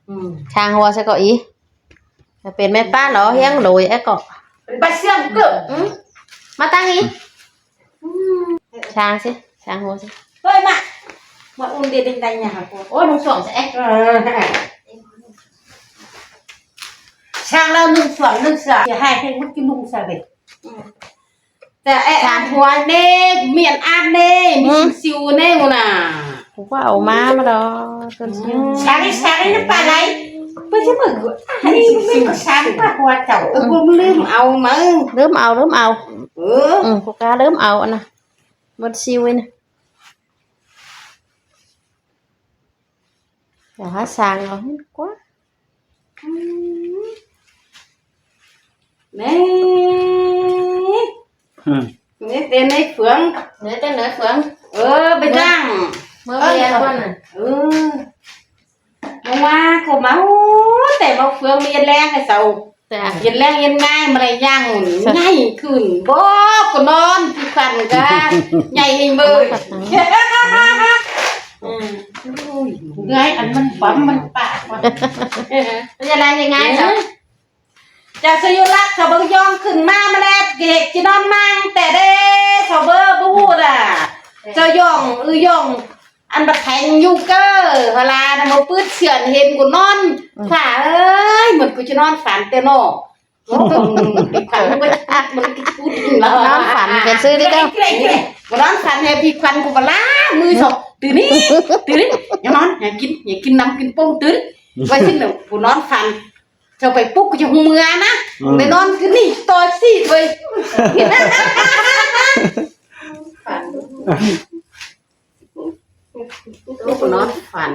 ອືມ ຊ່າງຫົວຊະກໍອີ ເປັນແມ່ປ້າເນາະ ຮຽງໂດຍແອກໍ ເປັນປາເຊື່ອງເກີບ ອືມ ມາຕັ້ງອີ ອືມ ຊ່າງຊິ ຊ່າງຫົວຊິ ເຮີ້ຍ ມາ ມາອຸ່ນເດ ໄດ້ຫຍັງຫາໂກ ໂອ້ ນຸ່ງສວມຊະແອ ເອີ ຊ່າງແລ້ວນຸ່ງສວມນຸ່ງເສື້ອ ຊິໃຫ້ເພິ່ນມັນກິນນຸ່ງຊະເດ ອືມ ແຕ່ໄອ້ອາດຫົວເດ້ ມີອັນອາດເດ້ ມີ ອືມ ຊິວເດ້ຫັ້ນນະ ກູວ່າເອົາມາ ມາດອກ ຕົ້ນຊິວ ອືມ ຊາລີ ຊາລີ ນ້ຳປາໄຫຼ ເພິ່ນຊິເບິ່ງ ອັນນີ້ມັນກໍຊ່າງປາກຫົວເຈົ້າ ເອີ ອືມ ກູລືມເອົາມາ ລືມເອົາ ລືມເອົາ ເອີ ອືມ ກູກະລືມເອົາອັນນະ ໝົດຊິວນີ້ ດຽວຫາຊ່າງເອົາໃຫ້ກວ່າ ອືມ ແນ່ ອືມ ເນເຕັນໃນເຟືອງ ເນເຕັນໃນເຟືອງ ເອີ ໄປຈ້າງ ເມື່ອວຽນກ່ອນນະ ເອີ ເມື່ອວານກໍເມົາ ແຕ່ເມົາເຟືອງມາເຮັດແລງໃຫ້ເຊົາ ເຮັດແລງເຮັດງາຍ ມາໄດ້ຍ່າງໃຫຍ່ຂຶ້ນ ບໍ່ ກໍນອນຄືກັນກະໃຫຍ່ໃຫ້ເບິ່ງ ອືມ ເມື່ອຍ ອັນມັນບຳມັນປາກວ່າ ມັນຈະໄດ້ງ່າຍໆ ເຈົ້າສະຍຸລັດ ເຂົາເບິ່ງຍ່ອງຂຶ້ນມາ ມາແລ້ວເກກຊິນອນມັ່ງແຕ່ເດ້ ເຂົາເບິ່ງບໍ່ຮູ້ລະ ເຈົ້າຍ່ອງ ອື ຍ່ອງ ອັນບັກແຂງຢູ່ເກີ ເວລານະ ມາປືດເຊື່ອນເຫັນກູນອນ ອືມ ຂ້າເອີຍ ມັນກູຈະນອນຝັນແຕ່ນອກ ໂອ້ ມັນກິນກູນລະ ນອນຝັນກັນຊື່ເດີ ມານອນຝັນແຮງ ພີ່ຂວັນກູບໍ່ລາ ມື້ສອງ ຕື່ນນີ້ ຕື່ນນີ້ ຢ່ານອນ ຢ່າກິນ ຢ່າກິນນ້ຳກິນໂປ່ງ ຕື່ນ ໄວ້ຊິນະ ກູນອນຝັນ ເຈົ້າໄປປຸກ ກູຈະຮູ້ເມືອນະ ອືມ ໄປນອນຄືນນີ້ ຕໍ່ຊີ້ເວີຍ ຝັນ ລູກນອນຝັນ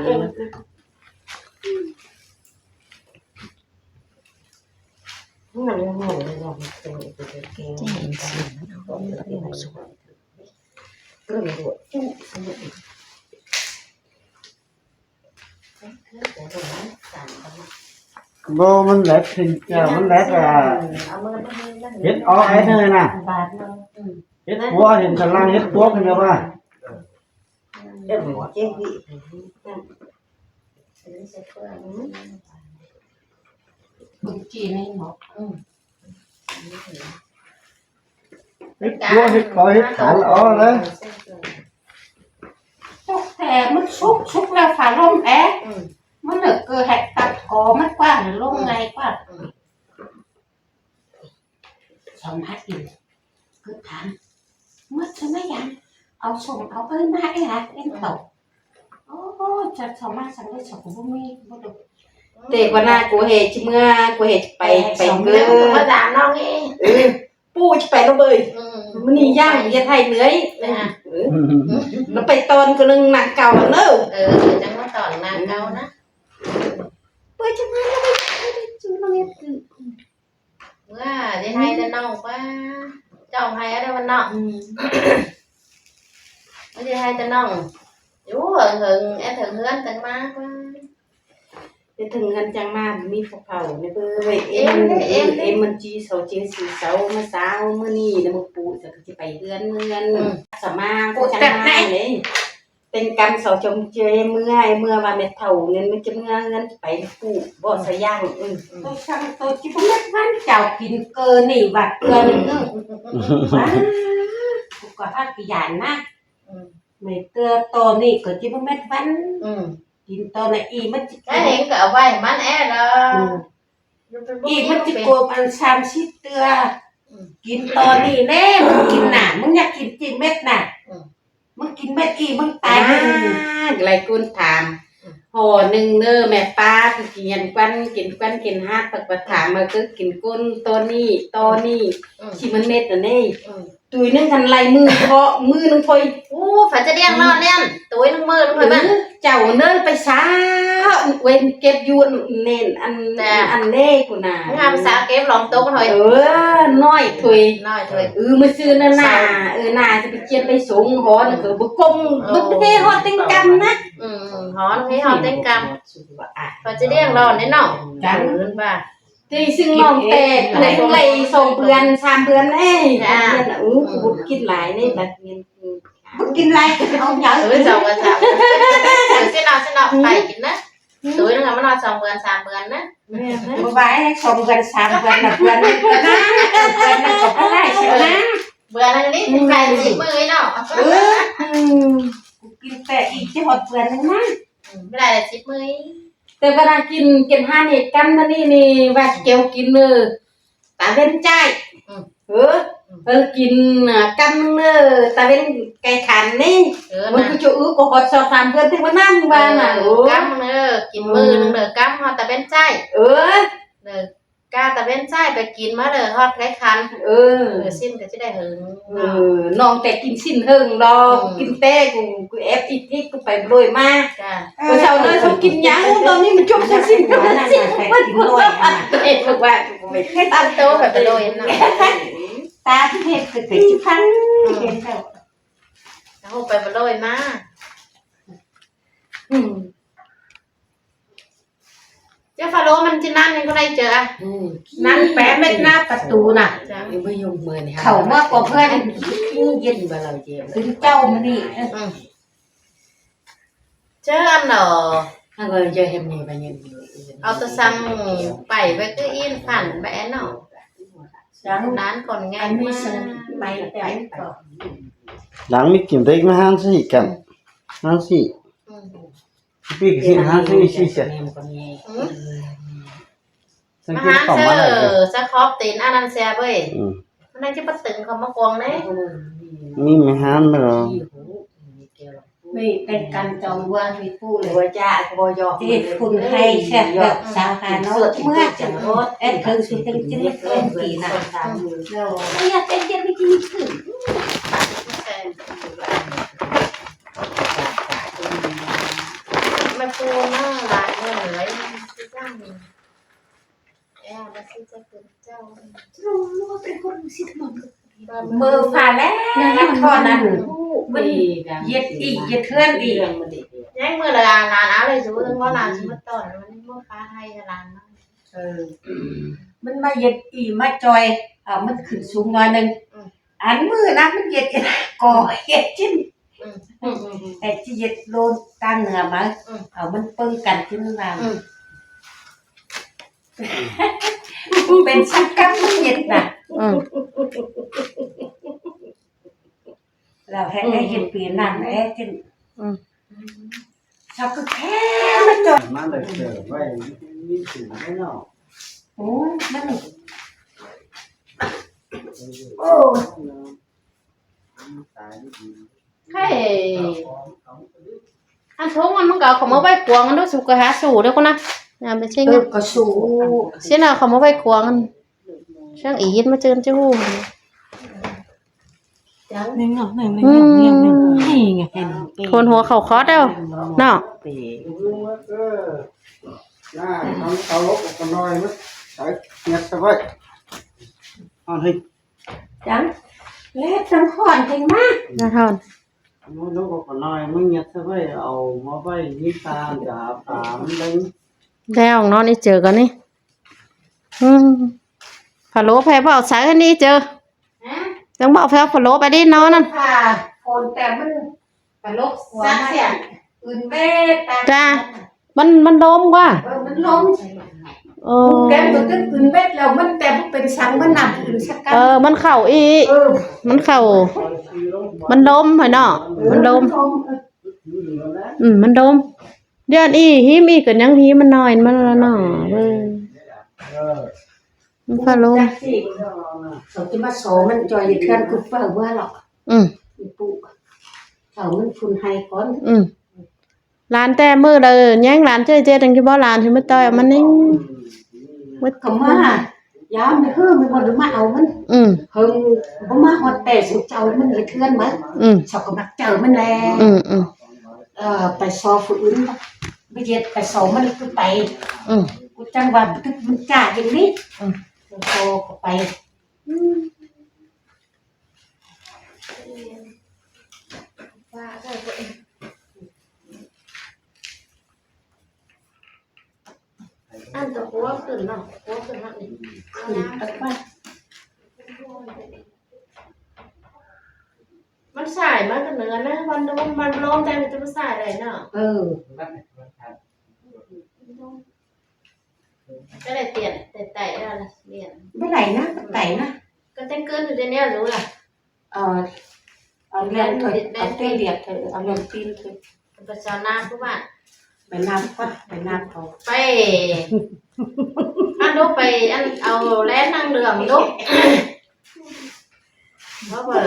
ບໍ່ ມັນແຫຼດ ເຫັນແກ້ວມັນແຫຼດ ອ່າ ເຫັດອອກໄອ້ເດີນະ ເຫັດຫົວ ເຫັນກຳລັງເຫັດຕົວກຫັ້ນແຫຼະວ່າ ເຫັດຕົວ ເຫັດກອ ເຫັດຂານ ອໍ ເລີຍ ສຸກແທ້ ມັນສຸກ ສຸກແລ້ວຝາລົມແອ ອືມ ມັນເລີກເກີດໃຫ້ຕັດກອມັນກວ້າງ ລົງງ່າຍກວ່າ ອືມ ສອງພັນກິໂລ ຄືຖາມ ໝົດສະໄໝຍັງ ເອົາສົ່ງເອົາເອີນມາເອງລະ ເອັນໂຕ ໂອ້ ຈະເຂົ້າມາຊັ້ນເລີຍ ສອກກໍບໍ່ມີ ບໍ່ໄດ້ ແຕ່ກວ່າໜ້າກູເຮຊິເມືອ ກູເຮຊິໄປ ໄປເກີ ມາດາມນ້ອງເອງ ເອີ ປູຊິໄປແລ້ວເບີຍ ອືມ ມື້ນີ້ຍ່າງເຮັດໃຫ້ເມື່ອຍ ຈ້າ ເອີ ແລ້ວໄປຕອນກະໜຶ່ງນາງເກົ່າເດີ ເອີ ຈັ່ງມາຕອນນາງເກົ່ານະ ເປີດຈັກໜ້ອຍແລ້ວໄປ ໄປຈູນ້ອງເຮັດຄື ເມື່ອຊິໃຫ້ແຕ່ນ້ອງວ່າ ຈ້ອງໃຫ້ເອົາໄດ້ມັນເນາະ ອືມ ມັນຊິໃຫ້ແຕ່ນ້ອງ ຢູ່ເຫິງໆ ແອດເຖິງເຮືອນຈັ່ງມາວ່າ ແອດເຖິງເຮືອນຈັ່ງມາ ມີຜູ້ເຝົ້າໃນເບີຍ ເອັມ ເອັມ ເອັມ ມັນຈີເຊົາ ຈີຊິເຊົາ ມາເຊົ້າມື້ນີ້ນະ ມື້ປູ ຈະຊິໄປເຮືອນເມືອນ ອືມ ສະມາ ກູຈັງມາເດ້ ເປັນກຳເຊົາຈົ່ມເຈຍເມື່ອຍ ເມື່ອວ່າແມ່ເຖົ້ານັ້ນມັນຈະເມື່ອເຮືອນໄປປູກບໍ່ສະຢ່າງ ອືມ ໂຕຊ່າງໂຕຈິບໍ່ແມ່ນວັນ ເຈົ້າກິນເກີນີ້ວັດເທື່ອໜຶ່ງ ອືມ ວ້າ ກູກໍຮັກຢ້ານນະ ອືມ ແມ່ເທື່ອໂຕນີ້ກໍຈິບໍ່ແມ່ນວັນ ອືມ ກິນໂຕນະອີມັນຈະກິນ ເຫັນກໍເອົາໄວ້ໃຫ້ມັນແອດອ ອືມ ອີມັນຈະໂກບອັນສາມສິບເທື່ອ ອືມ ກິນໂຕນີ້ແນ່ ມຶງກິນນະ ມຶງຢາກກິນຈີເມັດນະ ອືມ ມຶງກິນເມັດອີ່ ມຶງຕາຍ ອ່າ ຫຼາຍຄົນຖາມ ຫໍ່ໜຶ່ງເດີແມ່ປ້າ ຄືກິນຫຍັງກວັນ ກິນກວັນກິນຮາດ ປາກວ່າຖາມມາຄືກິນກົ້ນ ໂຕນີ້ ໂຕນີ້ ອືມ ທີ່ມັນເມັດອັນນີ້ ອືມ ຕຸ້ຍໜຶ່ງຄັນໄລ່ມື້ເພາະ ມື້ໜຶ່ງຖ້ວຍ ໂອ້ ຝາຈະດຽງເນາະແນ່ນ ຕຸ້ຍໜຶ່ງມື້ໜຶ່ງຖ້ວຍ ເອີ ເຈົ້າເນີນໄປຊາ ເວັນເກັບຢູ່ແນ່ນ ອັນ ອັນເດ້ພຸ້ນນະ ງາມສາເກັບລອງຕົກໜ້ອຍ ເອີ ນ້ອຍຖ້ວຍ ນ້ອຍຖ້ວຍ ເອີ ມື້ຊື່ນັ້ນນະ ເອີ ໜ້າຈະໄປຈຽນໄປສົງ ຫໍນະ ເອີ ບໍ່ກົງ ເອີ ບໍ່ເທຮອດເຕັງກຳນະ ອືມ ຫໍນະ ເທຮອດເຕັງກຳ ພໍຈະລ້ຽງຫຼອນເດ້ເນາະ ຈັງ ເອີ້ນວ່າ ທີ່ຊຶ່ງນ້ອງແຕ່ໄດ້ສອງເດືອນ ສາມເດືອນເດ້ ສາມເດືອນ ໂອ້ ບໍ່ກິນຫຼາຍເດ້ ບັດເງິນ ບໍ່ກິນຫຼາຍ ເອົາຫຍັງ ເອີ ເຈົ້າວ່າ ເຈົ້າ ເອີ ຊິເນາະ ຊິເນາະ ໄປກິນນະ ໂຕໜຶ່ງມັນນອນສອງເດືອນສາມເດືອນນະ. ແມ່ນນະ. ບໍ່ວ່າໃຫ້ສອງເດືອນສາມເດືອນນະ ເດືອນໜຶ່ງກໍນາ ເດືອນໜຶ່ງກໍບໍ່ໄດ້ຊິນາ. ເບື່ອແລ້ວນີ້ ອືມ ໄປສິບມື້ເນາະ. ເອີ ອືມ ກູກິນແປະອີກຈະຮອດເດືອນໜຶ່ງນະ. ອືມ ບໍ່ໄດ້ລະສິບມື້. ແຕ່ເວລາກິນ ກິນຫານີ້ກັນມື້ນີ້ນີ້ວ່າຊິເກັວກິນເດີ ຕາເວັນໃຈ. ອືມ ເອີ ອືມ ເອີ ກິນ ອ່າ ກຳໜຶ່ງເດີ ຕາເວັນໃກ້ຄັນນີ້. ເອີ ມັນຄືຈະອຶກກໍຮອດສອງສາມເດືອນເຖິງວ່ານັ້ນວ່ານະ. ເອີ ໂອ້ ກຳໜຶ່ງເດີ ກິນມື້ໜຶ່ງເດີ ກຳຮອດຕາເວັນໃຈ. ເອີ ເດີ ກາຕາເວັນໃຈໄປກິນມາເດີ ຮອດໃກ້ຄັນ. ເອີ ເອີ ສິ້ນກໍຈະໄດ້ເຫິງ. ເອີ ເນາະ ນ້ອງແຕ່ກິນສິ້ນເຫິງດອກ. ອືມ ກິນແຕ່ ກູ ກູແອບອີກ ອີກ ກູໄປບໍ່ໂດຍມາ. ຈ້າ ເອີ ເຊົ້າເດີ ເຂົາກິນຫຍັງ ຕອນນີ້ມັນຈົບຊັ້ນສິ້ນ ເຂົາກິນດ້ວຍ. ເອີ ບອກວ່າ ເຮັດຕາມໂຕໄປບໍ່ໂດຍນະ ຕາທີ່ເຮັດກໍເປັນຊິພັງ. ອືມ ເຫັນແລ້ວ ເຮົາໄປບໍ່ໂດຍມາ. ອືມ ເຈົ້າຟາໂລ ມັນຈະນັ້ນຍັງກໍໄດ້ເຈີອະ. ອືມ ນັ້ນແປະເມັດໜ້າປະຕູນະ. ຈ້າ ເຂົ້າມາກໍເພື່ອນເຢັນບໍ່ລາວເຈ. ເປັນເຈົ້າມື້ນີ້. ອືມ ເຈີອັນເນາະ ເຮົາກໍເຈີເຮັດນີ້ໄປຍັງ ເອົາແຕ່ສັ່ງໄປໄປຄືອີນຝັນໄປແອນເນາະ. ຫຼັງນັ້ນກ່ອນງານມາ ໄປແຕ່ກ່ອນ ຫຼັງມີກິນໄດ້ມາຫານຊິກັນ ຫານຊິ. ອືມ ປີກະຊິຫາຊື້ຊິເສຍ. ອືມ ມາຫາເສີ ສະຂອບຕີນອັນນັ້ນເສຍເວີຍ. ອືມ ມັນຍັງຈະປະຕຶງເຂົ້າມາກວງເດ້. ມີມາຫາເນາະ. ນີ້ແຕ່ງກັນຈອງວ່າມີຜູ້ເລີຍວ່າຈ້າກໍບໍ່ຢອກ ເຮັດຄຸນໃຫ້ແຊບແບບສາວຫານ້ອງເມືອຈັງໂອດ. ເອັດເພິ່ນຊິເປັນຈິງເປັນປີນະ. ອືມ ເນາະ ບໍ່ຢາກເປັນເຈັບໄປກິນຄືນ. ມັນໂຕມາຫຼາຍເມື່ອຫຼາຍ ຄືຈັ່ງ ເອີ ວ່າຊິຈະເປັນເຈົ້າ ເມື່ອຟ້າແລງເທົ່ານັ້ນ ມັນເຮັດອີກເຮັດເຮືອນອີກ. ຍາຍມື້ລະຫຼານເອົາເລີຍ ຊິເບິ່ງວ່າຫຼານຊິມາຕ້ອນ ມັນບໍ່ຟ້າໃຫ້ຫຼານ. ເອີ ມັນມາເຮັດອີກມາຈ່ອຍ ເອົາມັນຂຶ້ນສູງໜ້ອຍໜຶ່ງ. ອືມ ອັນມື້ນະມັນເຮັດ ກໍເຮັດກິນ. ອືມ ອືມ ອືມ ແຕ່ຊິເຮັດໂລນຕ່າງເໜືອມາ. ອືມ ເອົາມັນເປິງກັນຂຶ້ນມາ. ອືມ ເປັນສັກກັບເຮັດນະ. ອືມ ແລ້ວໃຫ້ ອືມ ເຮັດປີນັ້ນແຫຼະ. ອືມ ສັກກະແທ້ມາຈອດ ມາເລີຍເຈີໄວ້ ມີສູງໄວ້ເນາະ. ໂອ້ ມັນ ໂອ້ ເຮີ້ຍ ອັນຖົງມັນ ມຶງກໍເອົາເຂົ້າມາໄວ້ຂວາງມັນດູ ສຸກກະຫາສູ້ເດີພຸ້ນນະ. ຢ່າໄປເຊັງ ເອີ ນະ ກໍສູ້ ຊິນະ ເອົາເຂົ້າມາໄວ້ຂວາງ ຊ່າງອີດມາເຈີນຈະຮູ້. ອືມ ຄົນຫົວເຂົ້າຄອດແລ້ວເນາະ. ເອີ ໜ້າ ເອົາ ເອົາລົກອອກມາໜ້ອຍ ມັນໃສ່ ຍັດໃສ່ໄວ້ ເອົາ ເຮີ້ຍ. ຈັ່ງ ແລະ ຈັ່ງຮ້ອນເພິ່ນມາ ນະຮ້ອນ ເອົາລົກອອກມາໜ້ອຍ ມຶງຍັດໃສ່ໄວ້ ເອົາມາໄວ້ນີ້ຕາມຈາປາມເບິ່ງ ແລ້ວນອນອີເຈີກັນນີ້. ອືມ ພະໂລໄຜເວົ້າໃສ່ອັນນີ້ເຈີ ຮະ ຈັ່ງເວົ້າແຜ່ພະໂລໄປດິນອນນັ້ນ ຖ້າຝົນແຕ່ມັນ ກະລົບຫົວມາ ອື່ນເວດຕາມ ຈ້າ ມັນ ມັນລົມກວ່າ ເອີ ມັນລົມ ເອີ ແຕ່ມັນອື່ນເວດແລ້ວ ມັນແຕ່ບໍ່ເປັນສັງ ມັນນຳອື່ນສັກກັນ ເອີ ມັນເຂົ້າອີກ ເອີ ມັນເຂົ້າ ມັນລົມຫັ້ນເນາະ ເອີ ມັນລົມ ມັນລົມ ເອີ ອືມ ມັນລົມ ດຽວນີ້ຫິມອີກກໍຍັງຫິມມັນໜ້ອຍ ມັນລະໜ້ອຍ ເອີ ມັນພະໂລ ຈັກຊິ ເຂົາຈະມາສໍມັນຈ່ອຍເທື່ອນ ຄືເປົ່າເມື່ອລະ ອືມ ອີປູ ເຂົາມັນຝຸ່ນໄຮກ່ອນ ອືມ ຫຼານແຕ່ມື້ໃດ ແຍງຫຼານເຈ້ຍໆ ຈັ່ງຊິບໍ່ຫຼານຊິມາຕ່ອຍເອົາມັນນີ້ ໝົດ ເຂົາມາ ຍາມນີ້ຄືມັນບໍ່ໄດ້ມາເອົາມັນ ອືມ ເພິ່ນບໍ່ມາຮອດແຕ່ສຸເຈົ້າມັນເຮັດເຮືອນມາ ອືມ ເຂົາກໍມັກເຈີມັນແຫຼະ ອືມໆ ເອີ ໄປຊອຜູ້ອື່ນ ບໍ່ເຮັດໄປຊອມັນຄືໄປ ອືມ ກູຈັ່ງວ່າມັນຄືມັນຈ້າຢ່າງນີ້ ອືມ ໂຕກໍໄປ ອືມ ອັນຕະຫົວຂຶ້ນເນາະ ຫົວຂຶ້ນເນາະ ຂຶ້ນຕັກມາ ມັນສາຍມາແຕ່ເໜືອນະ ມັນ ມັນ ມັນລົມແຕ່ມັນຈະມາສາຍໄດ້ເນາະ ເອີ ມັນ ມັນ ມັນ ກໍໄດ້ປ່ຽນ ໄດ້ໄຕ່ແລ້ວລະ ປ່ຽນ ບໍ່ໄດ້ນະ ໄຕ່ນະ ກໍແຕ່ງເກີນຢູ່ແນວຢູ່ລະ ເອີ ເອົາເລື່ອງເທີ ເອົາແຕ່ລຽບເທີ ເອົາເລື່ອງຕີນເທີ ໄປຊາວນາຜູ້ບ້ານ ໄປນັບກ່ອນ ໄປນັບເອົາ ໄປ ອັນດູ ໄປ ອັນ ເອົາແລນາງເຫຼືອງດູ ເພາະວ່າ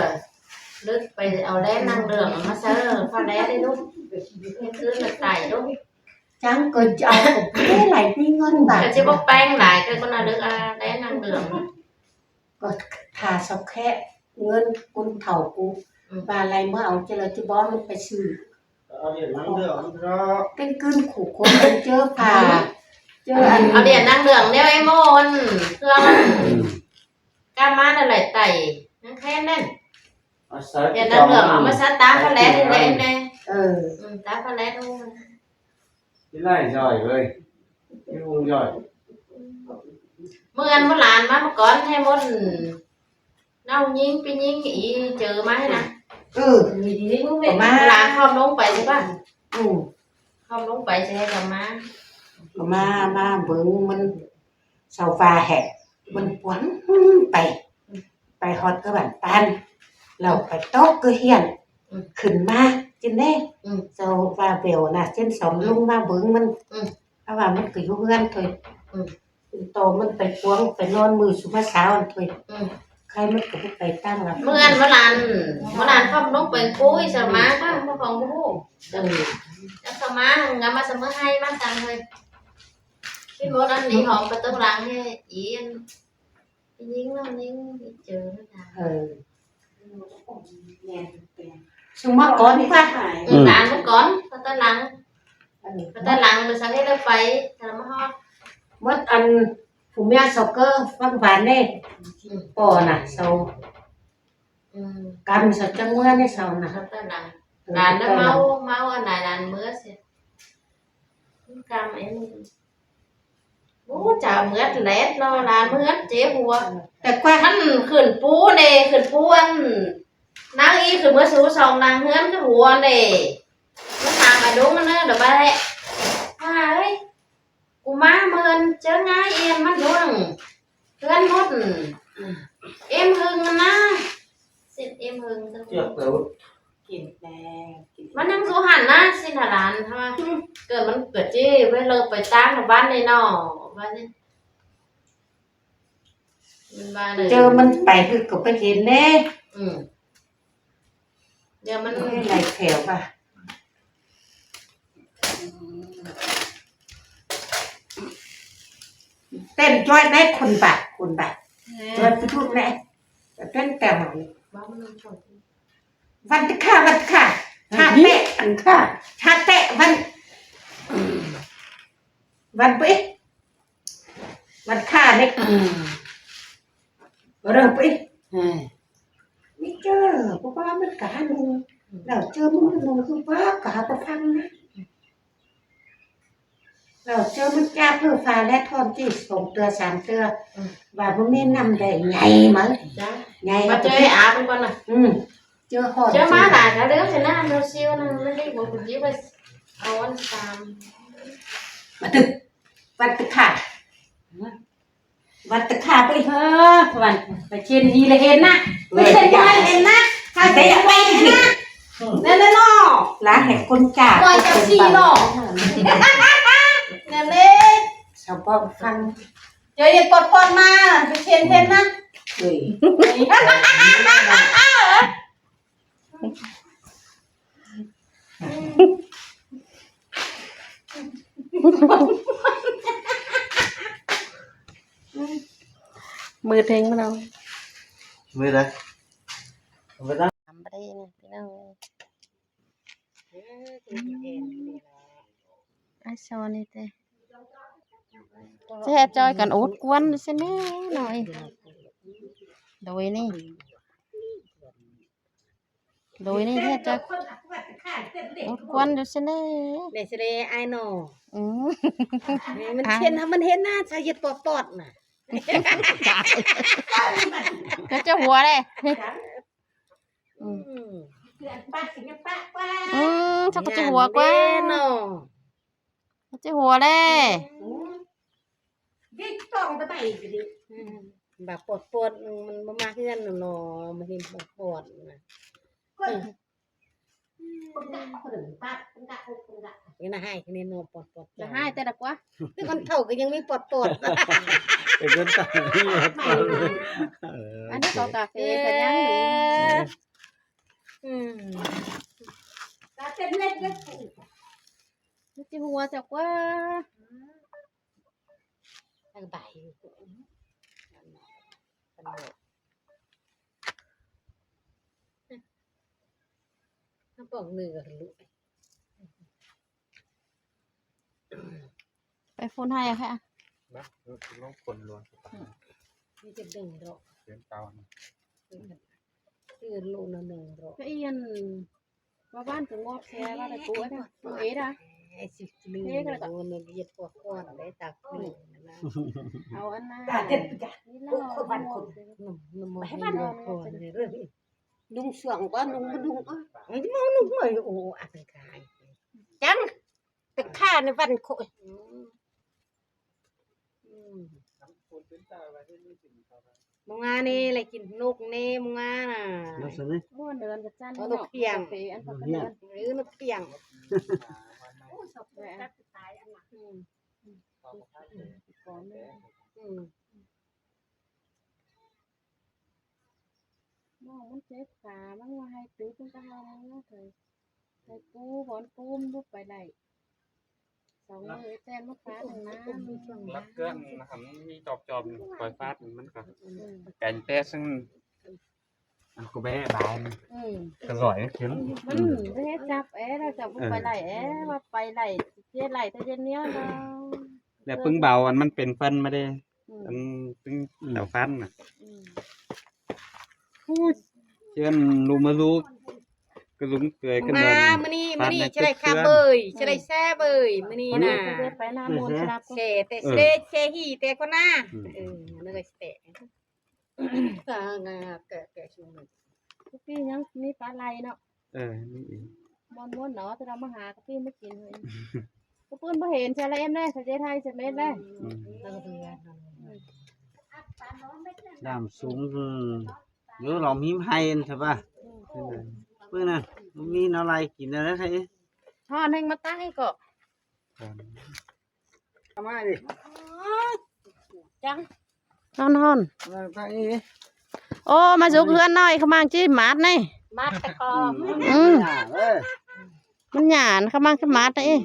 ລຶກໄປເອົາແລນາງເຫຼືອງມາໃສ່ຜ້າແລໄດ້ລູກ ຄືນລະໄຕລູກ ຈັ່ງກໍຈະເອົາໄປຫຼາຍມີເງິນບາດ ກໍຊິບໍ່ແປງຫຼາຍ ກໍຄົນລະລຶກ ອາ ແລນາງເຫຼືອງ ກໍຖ້າສະແຄະເງິນຄົນເຖົ້າກູ ອືມ ວ່າໄລ່ມາເອົາ ຈະລະຈະບໍ່ມັນໄປຊື້ ເອົາຫຼຽນນາງເຫຼືອງເນາະ ເປັນຄືນຄູ່ຄົນເຈີຜ້າ ເຈີອັນ ເອົາຫຼຽນນາງເຫຼືອງແນວໄອ້ໂມນ ເຄື່ອງ ອືມ ກາມານະໄຫຼໄຕ ນາງແຄນນັ້ນ ອາໄສ ແຕ່ນາງເຫຼືອງເອົາມາໃສ່ຕາພະແລດນີ້ແຫຼະ ເອີ ອືມ ຕາພະແລດ ຊິໄລ່ຍ່ອຍເວີຍ ຢູ່ຍ່ອຍ ເມື່ອອັນໂບລານມາເມື່ອກ່ອນໃຫ້ໝົດ ນ້ອງຍິງໄປຍິງອີເຈີມາໃຫ້ນະ ເອີ ມາ ໂບລານຄອມລົງໄປໃຊ່ປະ ອືມ ຄອມລົງໄປໃສ່ກັບມາ ກໍມາ ມາເບິ່ງມັນ ເສົາຟ້າແຫກ ມັນປວນໄປ ໄປຮອດກະບ້ານປານ ແລ້ວໄປຕົກກະຮຽນ ອືມ ຂຶ້ນມາຈັ່ງໃດ ອືມ ເຈົ້າວ່າແວວນະ ເຊັ່ນສອງ ອືມ ລົງມາເບິ່ງມັນ ອືມ ເພາະວ່າມັນກໍຢູ່ເຮືອນເທີ ອືມ ຕໍ່ມັນໄປກວາງໄປນອນມື້ສຸມາເຊົ້າເທີ ອືມ ໃຄມັນກໍບໍ່ໄປຕັ້ງລະ ເມື່ອອັນໂບລານ ໂບລານຄອມລົງໄປຄຸຍສະມາກະ ຂອງບໍ່ຮູ້ ເອີ ຈັກສະມາ ງາມມາສະເໝີໃຫ້ມາຕັງເລີຍ ຄິດໝົດອັນນີ້ ຫ້ອງປະຕູຫຼັງໃຫ້ອີນ ຍິງເນາະ ຍິງອີເຈີນະ ເອີ ຊຸມມາກ່ອນກວ່າ ອືມ ອືມ ຕາມມາກ່ອນ ພາຕາຫຼັງ ເອີ ພາຕາຫຼັງມື້ເຊົ້ານີ້ລະໄປ ຖ້າລະມາຮອດ ໝົດອັນ ຜູ້ເມຍເຊົາເກີຟັງຫວານເດ້ ອືມ ປໍນະເຊົາ ອືມ ກຳເຊົາຈັງເມືອໃນເຊົານະ ພາຕາຫຼັງ ເອີ ຫຼານລະເມົາ ເມົາອັນໃດຫຼານເມືອຊິ ກຳໄອ້ ໂອ້ ຈາເມືອດແລດເນາະ ຫຼານເມືອດເຈັບຫົວ ແຕ່ກວ່າ ມັນຂຶ້ນປູເດ້ ຂຶ້ນປູອັນ ນາງອີຂຶ້ນເມືອສູສອງນາງເຮືອນຄືຫົວເດ້ ມາຖາມອາດຸງເດີ ດອກບາດນີ້ ຫາເອີຍ ກູມາເມີນເຈີງ່າຍ ເອັມມັນດວງ ເຮືອນໝົດ ເອັມຫຶງນະ ຊິເອັມຫຶງ ເຈັບແລ້ວ ກິນແລ້ວ ມັນຍັງຢູ່ຫັ້ນນະ ຊິນຫາຫຼານ ເຮົາວ່າ ເກີດມັນເກີດເຈ້ໄວ້ເລີກໄປຕ່າງບ້ານນີ້ເນາະ ວ່ານີ້ ມັນວ່າເລີຍ ເຈີມັນໄປຄືກໍໄປເຫັນເດ້ ອືມ ດຽວມັນ ໄດ້ແຖວວ່າ ເຕັ້ນຈ້ອຍແດ່ ຄົນບາດ ຄົນບາດ ເອີ ຊ່ວຍຜູ້ທຸກແດ່ ເຕັ້ນແຕ່ ວັນຕະຄາ ວັນຕະຄາ ທ່າແຕະ ອັນຄາ ທ່າແຕະ ວັນ ວັນເປັຍ ວັນຄາເດ້ ເລີ່ມເປັຍ ນີ້ເຈີ ເພາະວ່າມັນກະຫາໜຸ່ງ ແລ້ວເຈີມັນໜຸ່ງຄືວ່າກະຫາປະພັງນະ ແລ້ວເຈີມັນຈາກເພີຟ້າແລະທອນຈີສອງເທື່ອສາມເທື່ອ ອືມ ວ່າບໍ່ມີນ້ຳໄດ້ໃຫຍ່ມາ ຈ້າ ໃຫຍ່ ມາເຈີອາບມັນກ່ອນນະ ອືມ ເຈີຮອດ ເຈີມາຫຼາຍແລ້ວເດີ ຊະນະ ເຮົາຊິວນະ ມັນໄດ້ບໍ່ ເອົາອັນຕາມ ມາຕຶກ ວັດຕະຂາ ວັດຕະຂາໄປເຮີ ວັນ ໄປເຊັນດີລະເຫັນນະ ໄປເຊັນດີລະເຫັນນະ ຫາແຕ່ໄປນະ ນັ້ນນະເນາະ ລາແຫ່ງຄົນຈ້າ ຮ້ອຍເກົ້າສິບສີ່ເນາະ ນັ້ນເດ້ ຊາວບ້ານຟັງ ເຈົ້າເຮັດປອດໆມາ ໄປເຊັນເຫັນນະ ເອີຍ ມືເທັງມາເນາະ ມືໃດ ທຳບໍ່ໄດ້ນີ້ພີ່ນ້ອງເອີຍ ອ້າຍຊອນນີ້ເຕ ຊິເຮັດຈ່ອຍກັນໂອດກວນຊັ້ນແນ່ເນາະ ໂດຍນີ້ ໂດຍນີ້ແທ້ຈະອົດກວນຢູ່ຊັ້ນແນ່ ແມ່ຊິໄດ້ອາຍໜໍ່ ອືມ ແມ່ມັນເຫັນ ມັນເຫັນໜ້າຊາວເຮັດປອດໆນະ ເຂົາເຈົ້າຫົວເດ້ ອືມ ອືມ ເຂົາເຈົ້າຫົວກວ່າເນາະ ເຂົາເຈົ້າຫົວເດ້ ອືມ ອືມ ບາກປອດໆ ມັນບໍ່ມາເຮືອນເນາະ ມັນເຫັນບາກປອດນະ ເອີ ນີ້ນະ ໃຫ້ຄະແນນນ້ອງປອດໆ ລະໃຫ້ແຕ່ລະກວ່າ ແຕ່ຄົນເຖົ້າກໍຍັງມີປອດໆ ເປັນຄົນເຖົ້າມີປອດໆ ເອີ ອັນນີ້ກໍກາເຟກໍຍັງມີ ເອີ ອືມ ກາເຕັມເລັກເດ້ ມັນຊິຫົວເຈົ້າກວ່າ ສະບາຍຢູ່ ອັນນັ້ນ ອັນນັ້ນ ນ້ຳປ່ອງໜຶ່ງກໍທະລຸ ໄປຝົນໃຫ້ແທ້ ນະ ລົງຝົນຫຼວງ ອືມ ມີແຕ່ດຶງດອກ ເດືອນເກົ້ານະ ເດືອນໂລນະໜຶ່ງດອກ ກະອີ່ອັນ ວ່າບ້ານກໍງອກແຊວ່າແຕ່ກູອັນນັ້ນ ກູເອດາ ໄອ້ຊິລືມ ເທກະລະກະ ໂດນວຽດກວ່າກ່ອນໄດ້ຕາກຄືນນະ ເອົາອັນນັ້ນ ນີ້ລະ ໜຸ່ມ ໜຸ່ມ ໃຫ້ບ້ານ ນຸ່ງຊ່ວງກ່ອນ ນຸ່ງບໍ່ນຸ່ງ ເອີ ເອົານຸ່ງມາ ໂອ ອັນກາຍ ຈັງ ແຕ່ຂ້າໃນບ້ານໂຄ ອືມ ອືມ ມື້ວານນີ້ລະກິນນົກແນ່ ມື້ວານນະ ນົກຊັ້ນນີ້ ໂອ້ ເດີນກະຊັ້ນ ເອົານົກພຽງ ກາເຟອັນພັກກັນ ເອີ ນົກພຽງ ໂອ້ ສອບຈັກຕາຍອັນນະ ອືມ ອືມ ນ້ອງມັນເຈັບຂາ ມັນວ່າໃຫ້ຕື່ນ ມັນກໍເຮົາ ໃຫ້ປູ ບ່ອນປູມັນບໍ່ໄປໄດ້ ສອງມື້ແຕ່ມາຟາດນະ ລັກເກີນນະ ມັນມີຈອບໆ ປ່ອຍຟາດ ມັນກໍ ອືມ ແກງແຕ່ຊຶ່ງ ເອົາກໍແບບາຍ ອືມ ກໍລອຍຂຶ້ນ ມັນເຮັດຈັບແອ ແລ້ວຈັບບໍ່ໄປໄດ້ແອ ວ່າໄປໄດ້ ເຮັດໄດ້ແຕ່ເຮັດແນວເນາະ ແລ້ວປຶ້ງເບົາ ອັນມັນເປັນຟັນມາເດ້ ອືມ ອັນຕຶງ ອືມ ແຖວຟັນນະ ອືມ ໂອ້ຍ ເຈົ້າລູກມາລູກ ກະລຸງເຕີຍກັນ ມາມື້ນີ້ ມື້ນີ້ຈະໄດ້ຄາເບີຍ ຈະໄດ້ແຊເບີຍ ມື້ນີ້ນະ ໄປນາໂມນສະຫຼັບ ແຊ ແຕ່ເສ ເອີ ແຊຮີແຕ່ກວ່ານາ ອືມ ເອີ ເລີຍແຕະ ກະ ກະ ກະຊຸມ ທຸກປີຍັງມີປາໄຫຼເນາະ ເອີ ນີ້ອີກ ມ່ວນໆເນາະ ແຕ່ເຮົາມາຫາກະປີ້ມາກິນ ກະປືນບໍ່ເຫັນ ສະລະເອັມແດ່ ສະເຈໄທ ສະເມັດແດ່ ອືມ ອືມ ນ້ຳສູງ ອືມ ຢູ່ຫຼອມຫິມໄຮ່ຫັ້ນຊະປະ ອືມ ເບິ່ງນະ ບໍ່ມີແນວໄລ່ກິນແລ້ວເດ້ ຮ້ອນແຮງມາຕັ້ງເກາະ ເອົາມາດິ ຈັງ ຮ້ອນໆ ເອົາມາຕັ້ງນີ້ ໂອ້ ມາສຸກເຮືອນນ້ອຍ ຂະມັງຈີໝາດນີ້ ໝາດຕະກອງ ອືມ ມັນຫຍານ ຂະມັງຈີໝາດນີ້